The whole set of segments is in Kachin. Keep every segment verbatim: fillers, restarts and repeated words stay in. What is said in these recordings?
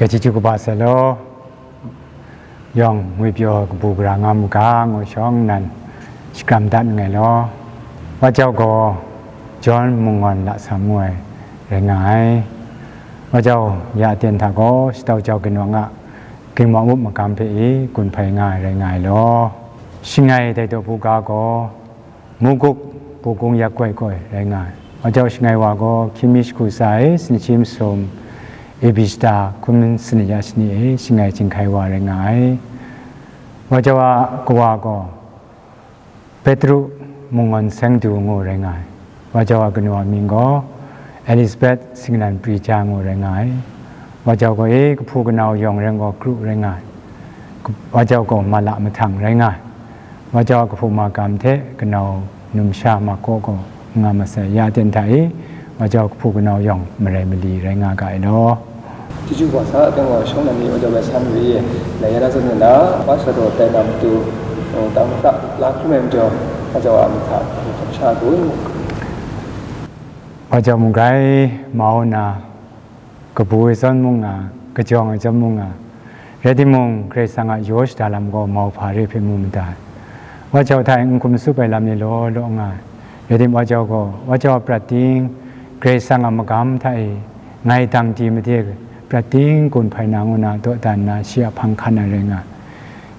Kachyi chyu kaba sai law, yawng ngwipyaw kabu gara nga mu ga, ngu shawng nan shakram dat nngai law. Wa jau gaw John Mungawn Lasam ngu ai rai nga ai. Wa jau ya aten hta gaw Shatau Jau Ginwang a Ginwang Up magam hpe i gun hpai nga ai rai nga ai law. Shangai dai daw bu ga gaw Mukuk Bukung Yak Goi Goi rai nga ai. Wa jau shangai wa gaw hkying mi shagu tsa e, sanit shi masum, A B shata hkun sanit ya shani e shangai chyinghkai wa rai nga ai. Wa jau a kawa gaw Petru Mungawn Seng Du ngu rai nga ai. Wa jau a kanu a mying gaw Elizabeth Singlan Pri Ja ngu rai nga ai. Wa jau gaw e kahpu kanau yawng reng gaw kru rai nga ai. Wa jau gaw mala mahtang rai nga ai. Wa jau a kahpu magam hte kanau numsha makaw gaw nga masai ya ten hta e, wa jau a kahpu kanau yawng marai mali rai nga ga ai law. Chyeju wa sa, teng wa shawng na ni wa jau bai san ri, na ya na zan na, wa sa daw tai na matu, tang hta la hkrum ai majaw, wa jau a myit hta hkrum sha kun. Wa jau mung grai mau na, kabu ai zawn mung nga, kajawng ai zawn mung nga, rai timung, Karai Kasang a yaw shada lam gaw mauhpa re hpe mu mada ai. Wa jau hta e n hkum tsup ai lam ni law law nga ai. Rai timung, wa jau gaw, wa jau a prat ting, Karai Kasang a magam hta e ngai dang di made prat ting gun hpai na ngu na dawdan nna shi a hpang hkan ai rai nga ai.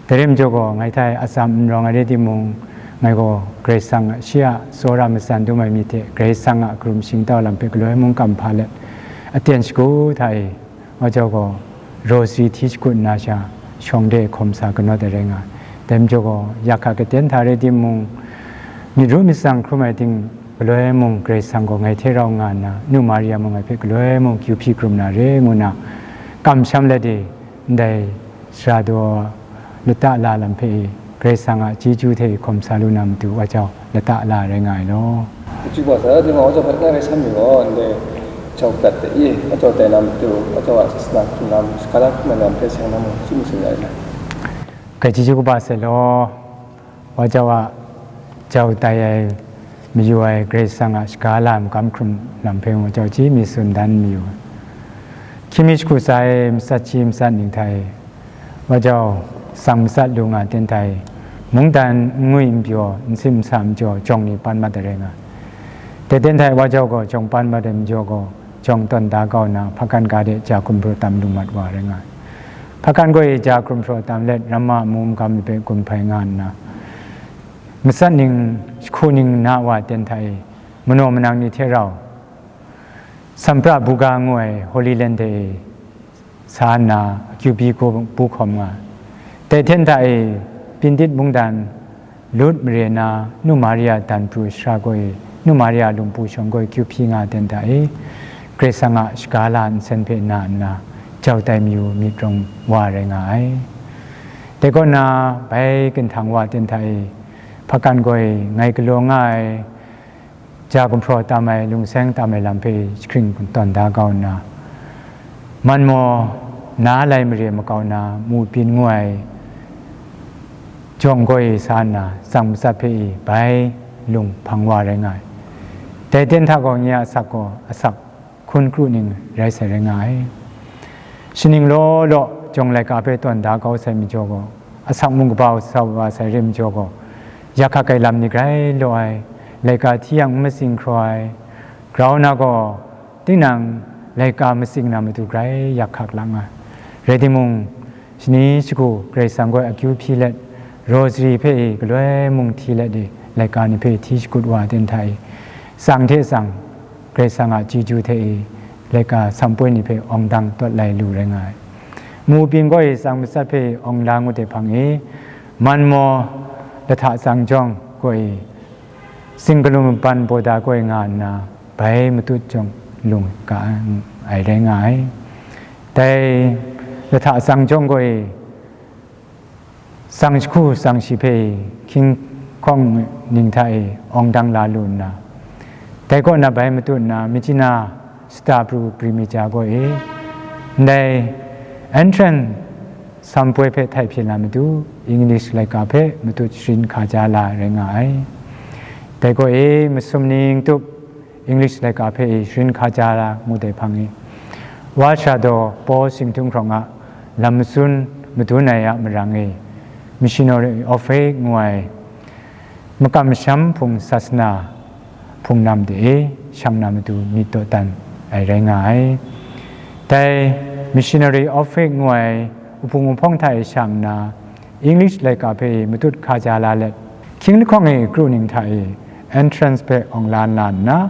Dai rai majaw gaw, ngai hta e atsam n rawng ai rai timung, ngai gaw Karai Kasang a shi a tsawra matsan dum ai myit hte Karai Kasang a karum shingtau lam hpe galoi mung kam hpa let, aten shagu hta e, wa jau gaw, rosary hti shakut nna sha, shawng de hkawm sa kanawt ai rai nga ai. Dai majaw gaw, ya hka katen hta rai timung, myit ru myit tsang hkrum ai ting, galoi mung Karai Kasang gaw ngai hte rau nga nna, Nu Maria mung ngai hpe galoi mung kyu hpyi hkrum na re, ngu na, kamsham let e, ndai sara daw lata la lam hpe e, Karai Kasang a chyeju hte e hkawm sa lu na matu, wa jau lata la rai nga ai law. Chyeju wa sa, dai wa jau hpe n rai san mi gaw, ndai jau dat de i, wa jau tai na matu, wa jau a sasana hkum lam, shaka la hkum ai lam hpe seng na mung, tsun mi tsun ai. Kachyi chyu kaba sai law, wa jau a jau tai ai, mayu ai Karai Kasang a shaga lam kam hkrum lam hpe wa jau chyi mi tsun dan mayu ai. Hkying mi shagu tsa e matsat shi matsat ning hta e, wa jau tsang matsat lu nga ten hta e, mungdan n ngwi n pyaw, n sim n sa majaw, jawng ni pan mat ai rai nga ai. Dai ten hta e wa jau gaw jawng pan mat ai majaw gaw, jawng tawn da kau nna, hpakan ga de ja gumhpraw tam lu mat wa rai nga ai. Hpakan gaw e ja gumhpraw tam let, ramma amu magam ni hpe gun hpai nga nna, matsat ning, jahku ning na wa ten hta e, manaw manang ni hte rau, Sampra Buga ngu ai Holy Land hte e sa nna, akyu byi hku bu hkawm nga ai. Dai hten hta e, Pyindit mungdan lut mare na, Nu Maria dan pru shara gaw e, Nu Maria lungpu shawng gaw e kyu hpyi nga ten hta e, Karai Kasang a shaga la nsen hpe na nna, jau tai mayu myit rawng wa rai nga ai. Dai kaw na, bai ginhtang wa ten hta e, hpakan gaw e ngai galaw nga ai, ja gumhpraw tam ai, lungseng tam ai lam hpe jahkring tawn da kau nna, man maw, na lai mare makau na, mu byin ngu ai jawng gaw e sa nna, tsang matsat hpe e bai lung hpang wa rai nga ai. Dai ten hta gaw nye a asak gaw asak hkun kru ning rai sai rai nga ai. Shaning law law jawng laika hpe tawn da kau sai majaw gaw, asak mung kaba sa wa sai re majaw gaw, yak hkak ai lam ni grai law ai, laika hti yang n matsing hkraw ai, grau na gaw, tinang laika matsing na matu grai yak hkak la nga ai. Rai timung, shani shagu Karai Kasang gaw akyu hpyi let, rosary hpe e galoi mung hti let e, laika ni hpe hti shakut wa ten hta e, tsang hte tsang, Karai Kasang a chyeju hte e, laika sampoi ni hpe awng dang tawt lai lu rai nga ai. Mu byin gaw e tsang matsat hpe awng la ngut ai hpang e, man maw, lahta tsang jawng gaw e, Singkalum ban bawda gaw e nga nna, bai matut jawng lung ga ai rai nga ai. Dai lahta tsang jawng gaw e, tsang jahku tsang shi hpe hkying hkawng ning hta e awng dang la lu nna, dai kaw na bai matut nna, Myitkyina Shata Pru Primija gaw e, ndai entrance sampoi hpe htai hpyi na matu, English laika hpe matut sharin hkaja la rai nga ai. Dai gaw e, masum ning tup English laika hpe e sharin hkaja la ngut ai hpang e, Wa Sara Daw Paul Singtung Hkrawng a lam matsun madun ai a marang e, Missionary of Faith ngu ai makam masham hpung sasana hpung nam de e shang na matu myit dawdan ai rai nga ai. Dai Missionary of Faith ngu ai wuhpung wuhpawng hta e shang nna, English laika hpe matut hkaja la let, hkying lahkawng e kru ning hta e entrance hpe awng la nna,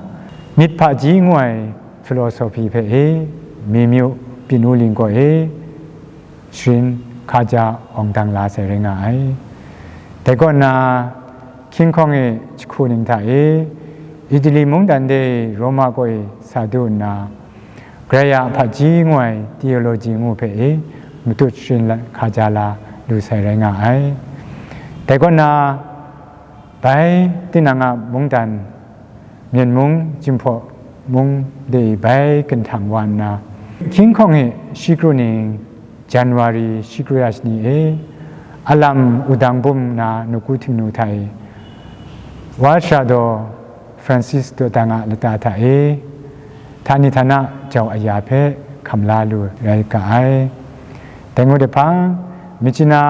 myit hpaji ngu ai philosophy hpe e Mimyu Pinuli kaw e sharin hkaja awng dang la sai rai nga ai. Dai kaw na, hkying hkawng e jahku ning hta e Italy mungdan de Roma kaw e sa du nna, Karai a hpaji ngu ai theology ngu hpe e matut sharin la hkaja la lu sai rai nga ai. Dai kaw na, bai tinang a mungdan, Myen mung, Jinghpaw mung de bai ginhtang wa nna, hkying hkawng e shi kru ning January shi kru ya shani e, alam wudang bum na nawku Htingnu hta e, Wa Sara Daw Francis dawdang a lata hta e, htani htana jau aya hpe hkam la lu rai ga ai. Dai ngut ai hpang, Myitkyina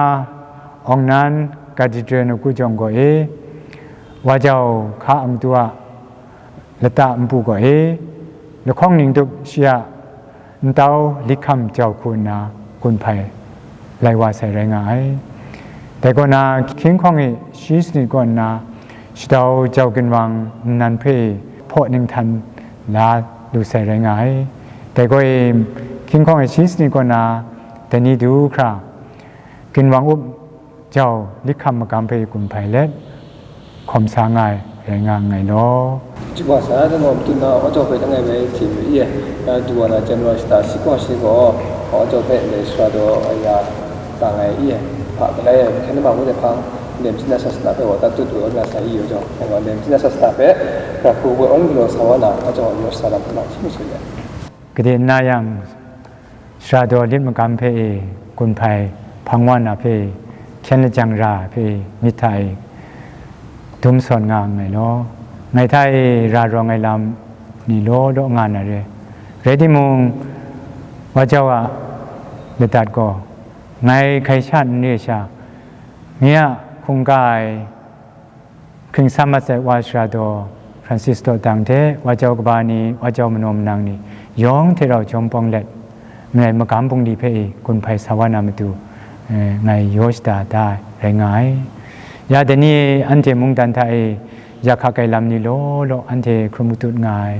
Aung Nan Cathedral nawku jawng gaw e, Wa Jau hka a matu a lata npu gaw e, lahkawng ning tup shi a ntau lit hkam jau hku nna gun hpai lai wa sai rai nga ai. Dai kaw na, hkying hkawng e shi sanit kaw nna shadau jau ginwang nnan hpe hpaw ninghtan la lu sai rai nga ai. Dai gaw e, hkying hkawng e shi sanit kaw na, dai ni du hkra, ginwang up jau lit hkam magam hpe gun hpai let, hkawm sa nga ai rai nga nngai law. Chyum wa sa, dai gaw matu na Wa Jau hpe langai bai hte i e, du wa na January shata shi kawng shi gaw, Wa Jau hpe ndai Sara Daw aya tang ai i e, hpa galai ai, hkyen na ma ngu ai hpang, nem chyi na sasana hpe wa tatut wa na sa i Wa Jau, dai gaw nem chyi na sasana hpe, hkra hku woi awng galaw sa wa na, Wa Jau a yaw shada lam hpe na hti masun ai. Gade nna yang, Sara Daw lit magam hpe e gun hpai hpang wa na hpe e, hkyen lajang ra hpe e myit hta e dum sawn nga nngai law, ngai hta e ra rawng ai lam ni law law nga na re. Rai timung, Wa Jau a ladat gaw ngai hkai sha n re sha, nye a hkungga ai hkring sa mat sai Wa Sara Daw Francis dawdang hte Wa Jau kaba ni, Wa Jau manaw manang ni yawng hte rau jawm pawng let, malai magam bungli hpe e gun hpai sa wa na matu, eh, ngai yaw shada da ai rai nga ai. Ya dai ni e anhte mungdan hta e yak hkak ai lam ni law law anhte hkrum matut nga ai.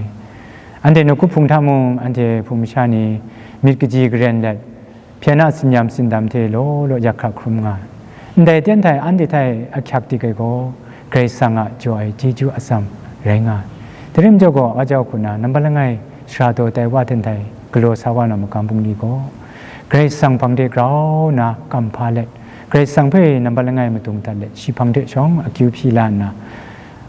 Anhte nawku hpung hta mung anhte hpung masha ni myit kaji karen let, hpyen a tsin-yam tsindam hte law law yak hkak hkrum nga ai. Ndai ten hta e anhte hta e ahkyak dik ai gaw, Karai Kasang a jaw ai chyeju atsam rai nga ai. Dai rai majaw gaw, Wa Jau hku na nambat langai Sara Daw tai wa ten hta e galaw sa wa na magam bungli gaw, Karai Kasang hpang de grau na kam hpa let, Karai Kasang hpe nambat langai madung dat let, shi hpang de shawng akyu hpyi la nna,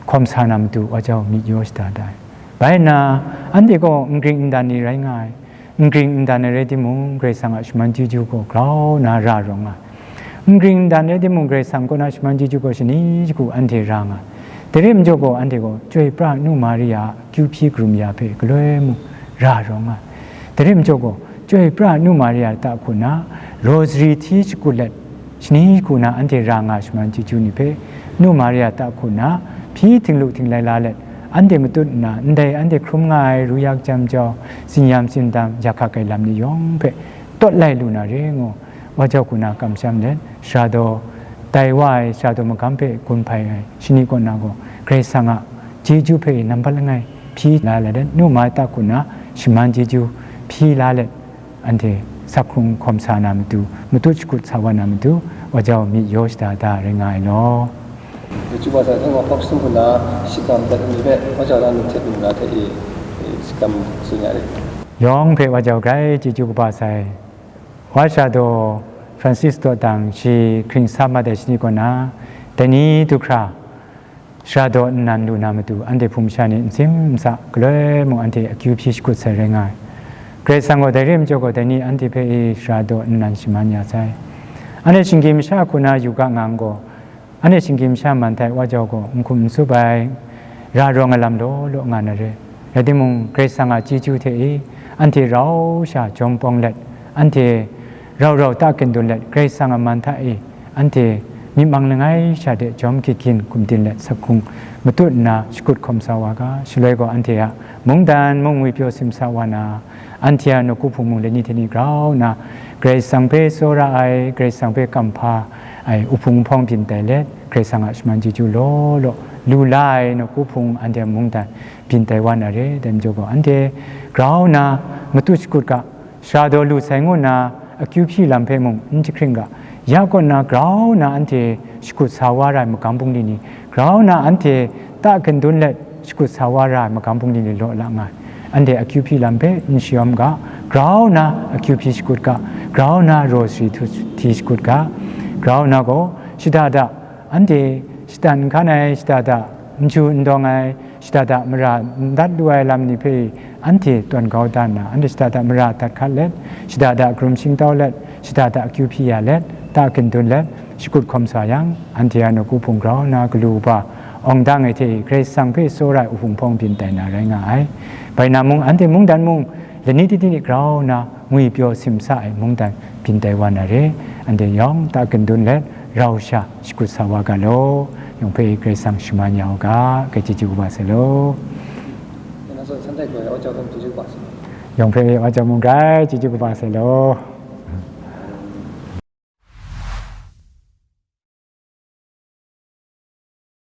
hkawm sa na matu Wa Jau myit yaw shada da ai. Bai nna, anhte gaw n gring n dan ni rai nga ai. N gring n dan ai rai timung, Karai Kasang a shaman chyeju gaw grau na ra rawng nga ai. N gring n dan rai timung, Karai Kasang kaw na shaman chyeju gaw shani shagu anhte ra nga ai. Dai rai majaw gaw, anhte gaw Chyoi pra nu Maria a kyu hpyi karum ya hpe galoi mung ra rawng nga ai. Dai rai majaw gaw, Chyoi pra nu Maria lata hku na Rosary hti shakut let, shani hku na anhte ra nga ai shaman chyeju ni hpe, nu Maria lata hku na hpyi htinglu htinglai la let, anhte matut nna, ndai anhte hkrum nga ai ru yak jam jau, tsin-yam tsindam, yak hkak ai lam ni yawng hpe tawt lai lu na re ngu, Wa Jau hku na kamsham let, Sara Daw tai wa ai Sara Daw magam hpe gun hpai ai shani kaw na gaw, Karai Kasang a chyeju hpe nambat langai hpyi la let, nu Maria lata hku na shaman chyeju hpyi la let, anhte sak hkrung hkawm sa na matu, matut shakut sa wa na matu, Wa Jau myit yaw shada da rai nga ai law. Dai chyum wa sa, dai gaw hpawk sum hku na shikam dat ai ni hpe Wa Jau na myit hte mung na hte e, e, shikam tsun ya rit. Yawng hpe Wa Jau grai chyeju kaba sai. Wa Sara Daw Francis dawdang shi hkring sa mat ai shani kaw na, dai ni du hkra, Sara Daw nnan lu na matu, anhte hpung masha ni nsim nsa galoi mung anhte akyu hpyi shakut sai rai nga ai. Karai Kasang gaw dai re majaw gaw, dai ni anhte hpe e Sara Daw nnan shaman ya sai. Anhte shinggyim masha hku na yu ga nga n gaw, anhte shinggyim masha man hta e Wa Jau gaw n hkum n tsup ai, ra rawng ai lam law law nga na re. Rai timung, Karai Kasang a chyeju hte e anhte rau sha jawm pawng let, anhte rau rau ta kandun let, Karai Kasang a man hta e anhte myi mang langai sha de jawm gigin gumdin let, sakhung matut nna shakut hkawm sa wa ga, shaloi gaw anhte a mungdan mung ngwipyaw simsa wa na, anhte a nawku hpung mung lani hte ni grau nna, Karai Kasang hpe tsawra ai, Karai Kasang hpe kamhpa ai, uhpung nhpawng byin tai let, Karai Kasang a shaman chyeju law law lu la ai nawku hpung anhte a mungdan byin tai wa na re, dai majaw gaw, anhte grau nna matu shakut ga, sara daw lu sai ngu nna, akyu hpyi lam hpe mung n jahkring ga, ya kaw nna grau nna anhte shakut sa wa ra ai magam bungli ni, grau nna anhte ta kandun let shakut sa wa ra ai magam bungli ni law la nga ai. Anhte akyu hpyi lam hpe n shayawm ga, grau nna akyu hpyi shakut ga, grau nna rosary hti shakut ga, grau nna gaw shada da, anhte shatan n hkan ai, shada da n ju n dawng ai, shada da mara n dat lu ai lam ni hpe anhte tawn kau da nna, anhte shada da mara dat hkat let, shada da karum shingtau let, shada da akyu hpyi ya let, ta kandun let, shakut hkawm sa yang, anhte a nawku hpung grau nna galu uba awng dang ai hte Karai Kasang hpe tsawra ai uhpung nhpawng byin tai na rai nga ai. Bai na mung, anhte mungdan mung, lani titi ni grau nna ngwipyaw simsa ai mungdan byin tai wa na re, anhte yawng ta kandun let, rau sha shakut sa wa ga law, yawng hpe Karai Kasang shaman ya u ga, kai chyeju kaba sai law. 那说参赛者要交通就是把什么？ Yawng hpe wa jau mung gai, chyeju kaba sai law.